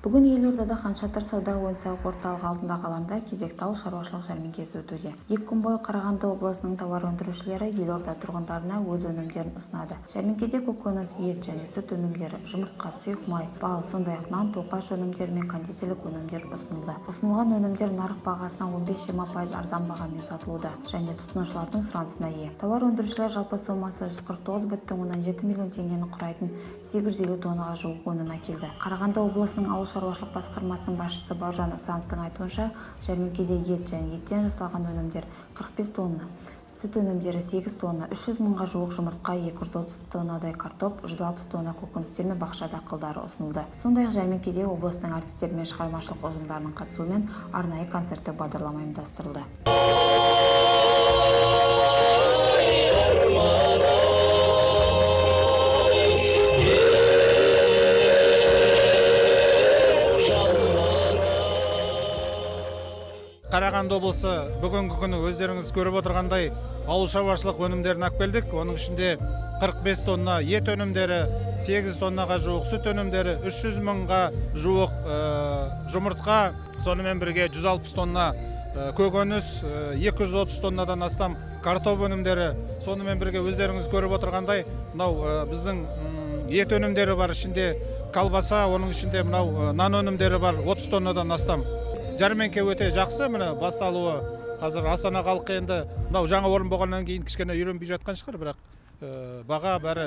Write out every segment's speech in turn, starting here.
Бүгін елордада Хан Шатыр сауда ойын-сауық орталығы алдындағы алаңда кезекті ауыл шаруашылық жәрмеңкесі өтуде. 2 күн бойы Қарағанды облысының тауар өндірушілері елорда тұрғындарына өз өнімдерін ұсынады. Жәрмеңкеде көкөніс, ет және сүт өнімдері, жұмыртқа, сұйық май, бал, сондай-ақ нан, тоқаш өнімдері мен кондитерлік өнімдер ұсынылды. Ұсынылған өнімдер нарық бағасынан 15-20% арзан бағамен сатылуда және тұтынушылардың сұранысына ие. Тауар өндірушілер жалпы сомасы 149,7 миллион теңгені құрайтын 850 тоннаға жуық өнім әкелді. Қарағанды облысының ауыл шаруашылық басқармасының басшысы Бауыржан Асановтың айтуынша, жәрмеңкеде ет және еттен жасалған өнімдер 45 тонна, сүт өнімдері 8 тонна, 300 мыңға жуық жұмыртқа, 230 тоннадай картоп, 160 тонна көкөністер мен бақша дақылдары ұсынылды. Сондай-ақ жәрмеңкеде облыстың әртістері мен шығармашылық ұжымдарының қатысуымен арнайы концерттік бағдарлама ұйымдастырылды. Қарағанды облысы бүгінгі күні өздеріңіз көріп отырғандай ауыл шаруашылық өнімдерін алып келдік. Оның ішінде 45 тонна ет өнімдері, 8 тоннаға жуық сүт өнімдері, 300 мыңға жуық жұмыртқа, сонымен бірге 160 тонна көкөніс, 230 тоннадан астам картоп өнімдері, сонымен бірге өздеріңіз көріп отырғандай мынау біздің ет өнімдері бар, ішінде колбаса, оның ішінде мынау нан өнімдері бар, 30 тоннадан астам. Жәрмеңке өте жақсы, міне басталуы қазір Астана халқы енді мынау жаңа орын болғаннан кейін кішкене үйренбей жатқан шығар, бірақ баға бәрі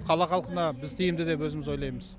қала халқына біз тиімді деп өзіміз ойлаймыз.